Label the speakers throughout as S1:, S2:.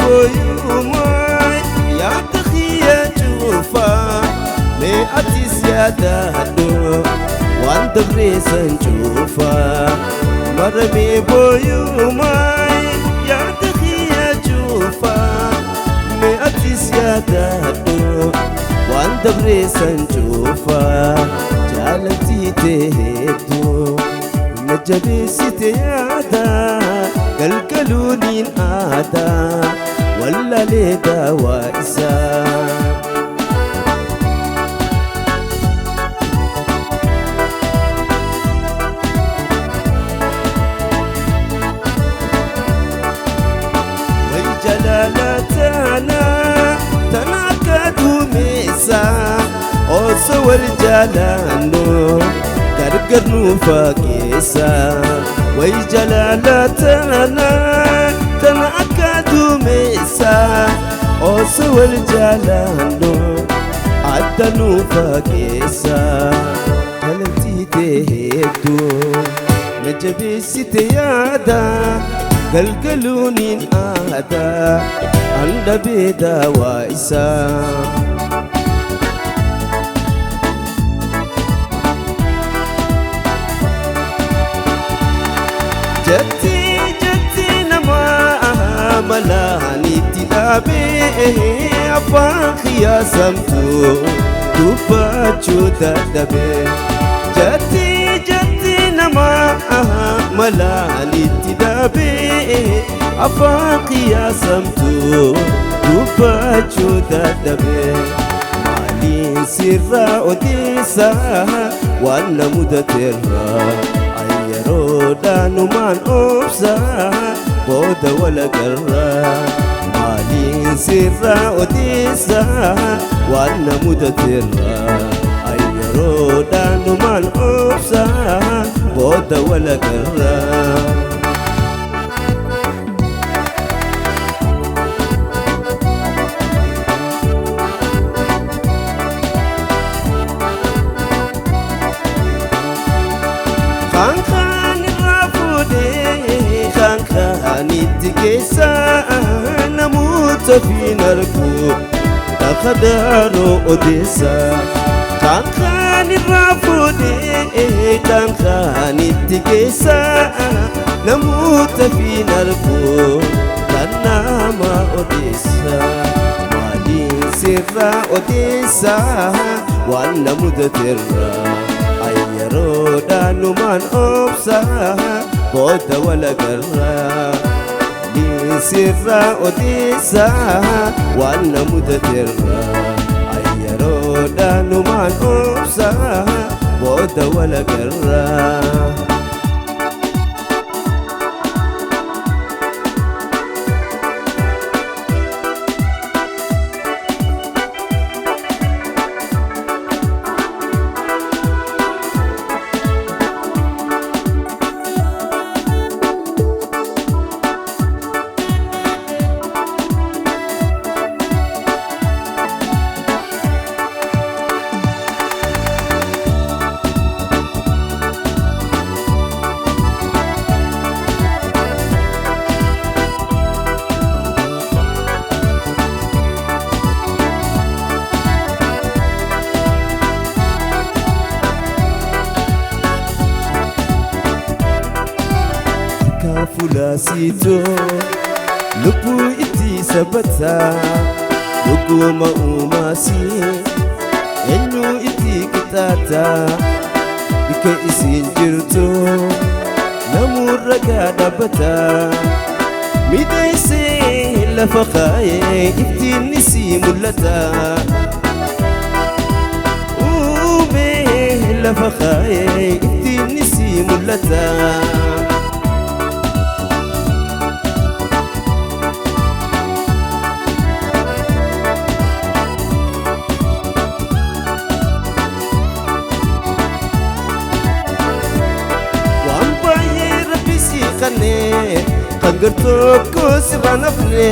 S1: Boyumay yaada kiyya cufa mee atis yaadadhu waan dabreessan cufa maramee boyumay yaada kiyya cufa mee atis yaadadhu waan dabreessan cufa jaalaltii tehedduu na jabeessite yaada galgaluuniin aadaa wallaalee daawaa isaa. Way jalaala tanaa tana akka duumessaa osoo wal jaalannu gargar nu fageessaa. Way jalaala tanaa tana akka duumessaa osoo wal jaalannu adda nu fageessaa. Jaalaltii tehedduu na jabeessite yaada galgaluuniin aadaa handhabee daawaa isaa. Jetti jetti namaa malaanitti dhaabee afaan qiyaasamtu dubbachuu dadhabee. Jetti jetti namaa malaanitti dhaabee afaan qiyaasamtu dubbachuu dadhabee. Maaliin sirraa odeessaa waan na mudateerraa yeroodhaanumaan obsaa booda wal agarraa. Maaliin sirraa odeessaa waan na mudateerraa yeroodhaanumaan obsaa booda wal agarraa. Kan kaan irraa fuudhee kan kaanitti geessaa namoota fiin argu dhaqadaaroo odeessaa. Kan kaan irraa fuudhee kan kaanitti geessaa namoota fiin argu kan nama odeessaa. Maaliin sirraa odeessaa waan na mudateerraa yeroodhaanumaan obsaa booda wal agarraa. Maaliin sirraa odeessaa waan na mudateerraa yeroodhaanumaan obsaa booda wal agarraa. Fuulaasiitoo lubbuu itti sabbataa dhuguma uumaasii eenyu itti qixxaataa bakka isiin jirtu namurra dhaabbataa miidhagsee lafa kaayee iftiin isii mul'ata. Uumee lafa kaayee iftiin isii mul'ata. Kan gartokkoo sirraa nafne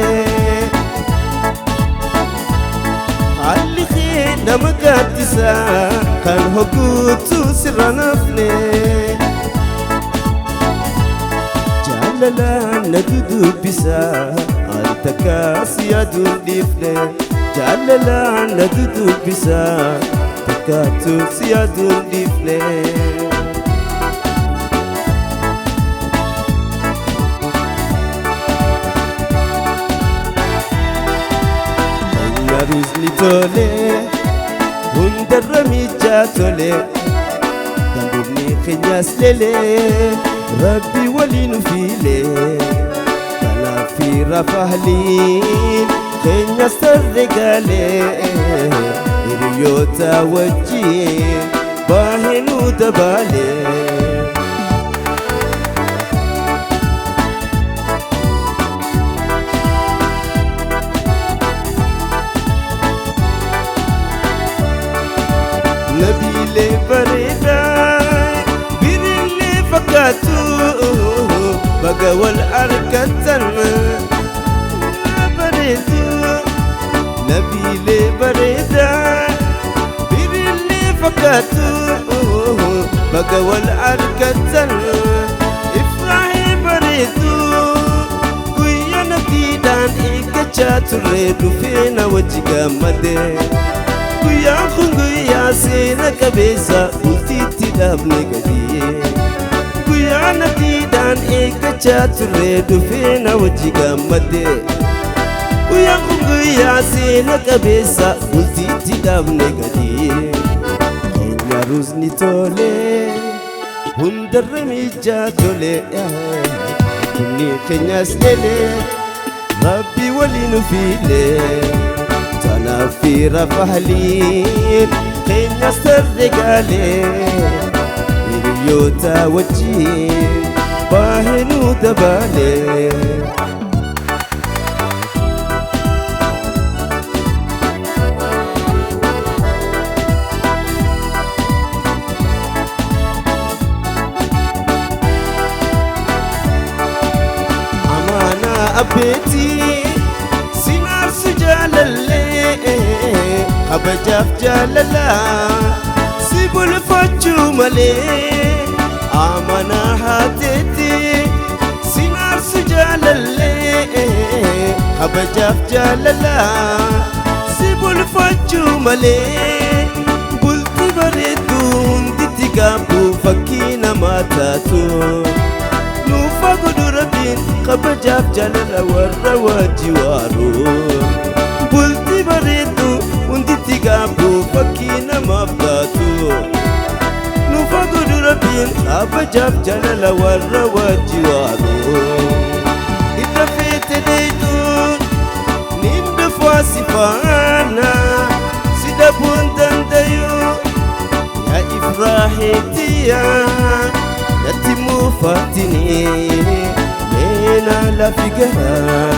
S1: haalli kee nama gaaddisa kan hogguutu sirraa nafne Jaalala na dudubbisa. Takka si yaaduun dhiifne jaalalaan na dudubbisa takkaatu si yaaduun dhiifne. Ruuzni tolee hundarra miichaa tolee dambuubni keenyas lelee rabbi waliin fiilee kanaaf rafaahliin keenyas tarree galee hiriyoota wajjin baahee dabalee. Nabiilee bareedaa birillee fakkaatu baga wal argatan bareedu. Nabiilee bareedaa birillee fakkaatu baga wal argatan ifraahee bareedu. Guyyaa nabdiidhaan eeggachaa turre dhufee na wajji gammadee. Guyyaan kun guyyaa seena qabeessa bultiitti dhaabne gadiyee. Guyyaa nabdiidhaan eeggachaa turre dhufee na wajji gammadee. Guyyaan kun guyyaa seena qabeessa bultiitti dhaabne gadiyee. Keenya ruuzni tolee hundarra miichaa tolee bunni keenyas lelee rabbi waliin fiilee. Kanaaf rafaahliin keenyas tarree galee hiriyoota wajjin baahee nu dabalee. Amaanaa abbeetii sinaarsu jaalallee kabajaaf jaalalaa si bulfachuu malee amanaa haateetti sinaarsu jaalallee kabajaaf jaalalaa si bulfachuu malee bulti bareedduu hunditti gaabbu fakkii namaa taatu. Nuufa godhu rabbiin kabajaaf jaalala warra wajji waaru. Bulti bareedduu hunditti gaabbu fakkii namaaf taatu. Nuufa godhu rabbiin kabajaaf jaalala warra wajji waaru. Irra feete deetuun niin dhufaa si faana si dhabuun dandayu yaa Ifraaheetiyaa. Natti muufatini meena lafi garaa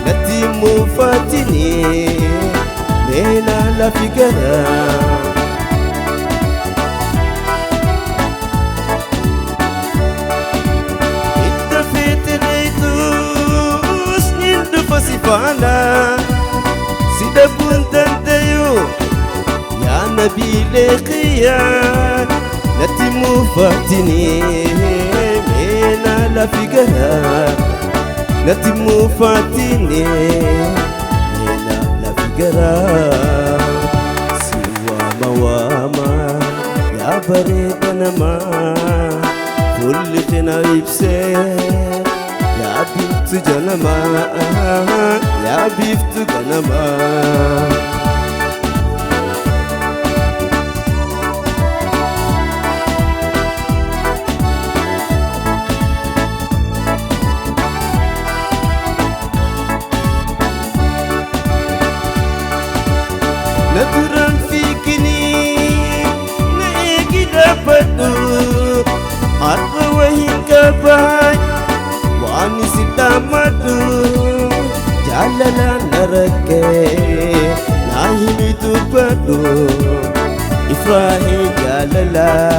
S1: natti muufatini meena lafi garaa. Idda feete deetus niin dhufa si faana si dhabuun dandayu yaa nabiilee qiyyaa. Natti muufatini meena lafi garaa natti muufatini meena lafi garaa. Si waama waama yaa bareeda namaa fuulli kena ibsee yaa biiftu janamaa yaa biiftu ganamaa. Na duraan fiiginii na eegi dhaabbadhu har'a wahiin qabaa waan isin dhaammadhu jaalalaan na rakkee naa himi dubbadhu ifraahee jaalalaa